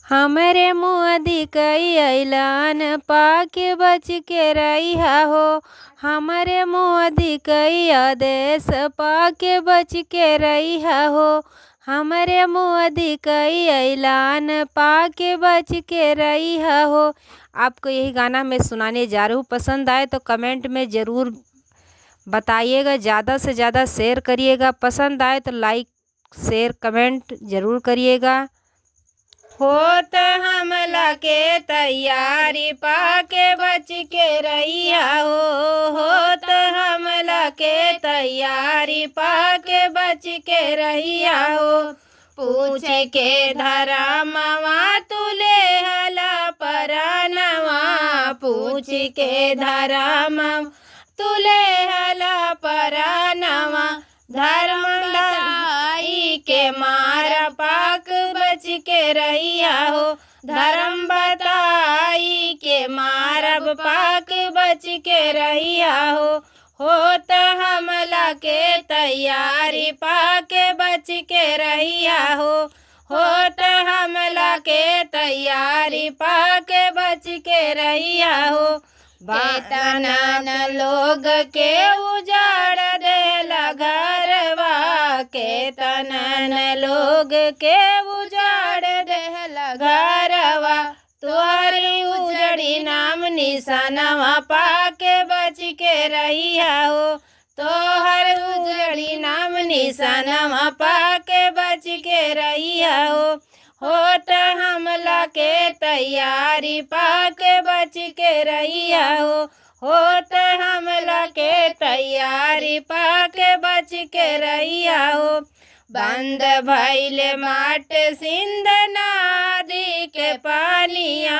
हमरे मोदी कई ऐलान पाके बच के रहिया हो। हमरे मोदी कई आदेश पाके बच के रहिया हो। हमरे मोदी कई ऐलान पाके बच के रहिया हो। आपको यही गाना मैं सुनाने जा रही हूँ। पसंद आए तो कमेंट में ज़रूर बताइएगा, ज़्यादा से ज़्यादा शेयर करिएगा। पसंद आए तो लाइक शेयर कमेंट ज़रूर करिएगा। होत हमला के तैयारी पाके बच के रहिया हो। होत हमला के तैयारी पाके बच के रहिया हो। पूछ के धरमवा तू लेहला परानवा। पूछ के धरमवा तू लेहला परानवा। धर्म बताई के मार पाक बच के रहिया हो। धर्म बताई के मारब पाक बच के रहिया हो। होत हमला के तैयारी पाके बच के रहिया हो। होत हमला के तैयारी पाके बच के रहिया हो। केतनन लोग के उजाड़ देला घरवा। केतनन लोग के उजाड़ देला घरवा। तोहरी उजड़ी नाम निशानवा पाके बच के रहिया हो। तोहर उजड़ी नाम निशानवा पाके बच के रहिया हो। होत हमला के तैयारी पाके बच के रहिया हो। होत हमला के तैयारी पाके बच के रहिया हो। बंद भइल माट सिंध नदी के पानिया।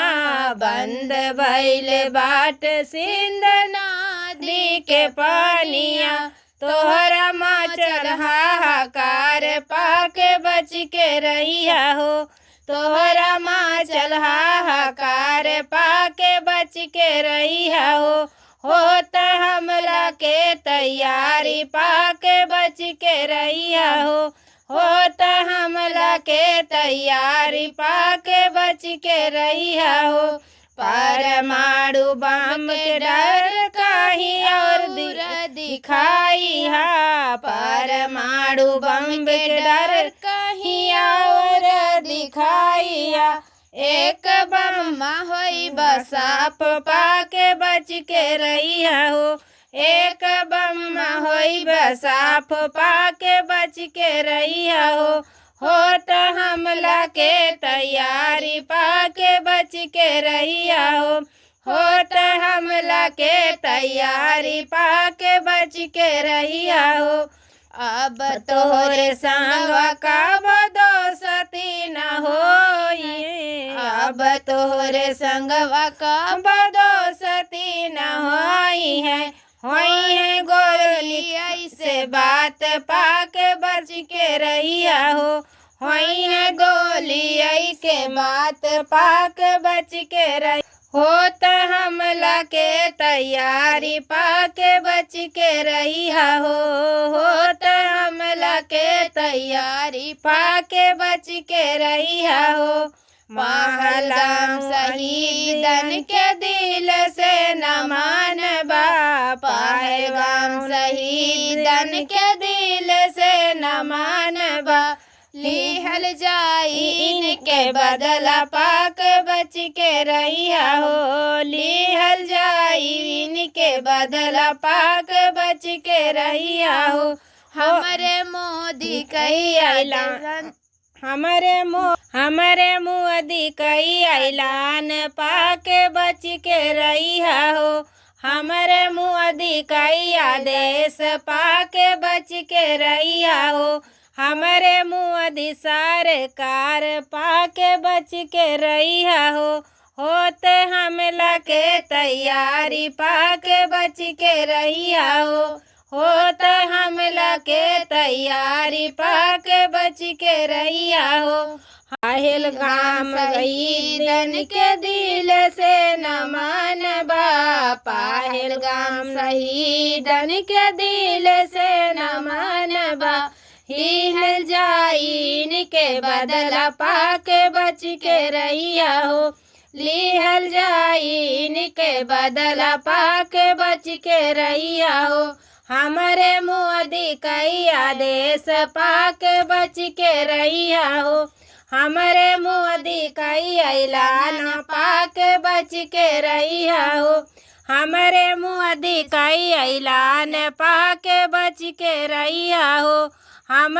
बंद भइल बाट सिंध नदी के पानिया। तोहरा माचल हाहाकार पाके बच के रहिया हो। तोहरा माचल हाहाकार पाके बच के रहिया हो। होत हमला के तैयारी पाके बच के रहिया हो। होत हमला के तैयारी पाके बच के रहिया हो। परमाणु बम के डर कहीं और दिखाई हा। परमाणु बम के डर कहीं और दिखाई हा। एक बम होई बसाप पाके बच के रहिया हो। एक बम होई बसाप पाके बच के रहिया हो। होत हमला के तैयारी पाके बच के रहिया हो। होत हमला के तैयारी पाके बच के रहिया हो। अब तोहरे संगवा कब दोस्ती न होई। अब तोहरे संगवा कब दोस्ती न होई है। होई है गोली ऐसे बात पाके बच के रहिया हो। होई है गोली ऐसे बात पाके बच के रही। होत हमला के तैयारी पाके बच के रहिया हो। होत हमला के तैयारी पाके बच के रहिया हो। पहलगाम शहीदन के दिल से न मानबा। पहलगाम शहीदन के दिल से न मानबा। लिहल जाई इनके बदला पाक बच के रहिया हो। लिहल जाई इनके बदला पाक बच के रहिया हो। हमरे मोदी कई ऐलान हमरे मोदी कई ऐलान पाके बच के रहिया हो। हमरे मोदी कई आदेश पाके बच के रहिया हो। हमरे मोदी सरकार पाके बच के रहिया हो। होत हमला के तैयारी पाके बच के रहिया हो। होत हमला के तैयारी पाके बच के रहिया हो। पहलगाम शहीदन के दिल से न मानबा। पहलगाम शहीदन के दिल से न मानबा। लिहल जाइन के बदला पाके बच के रहिया हो। लिहल जाइन के बदला पाके बच के रहिया हो। हमरे मोदी कई आदेश पाके बच के रहिया हो। हमरे मोदी कई ऐलान पाके बच के रहिया हो। हमरे मोदी कई ऐलान पाके बच के रहिया हो। हम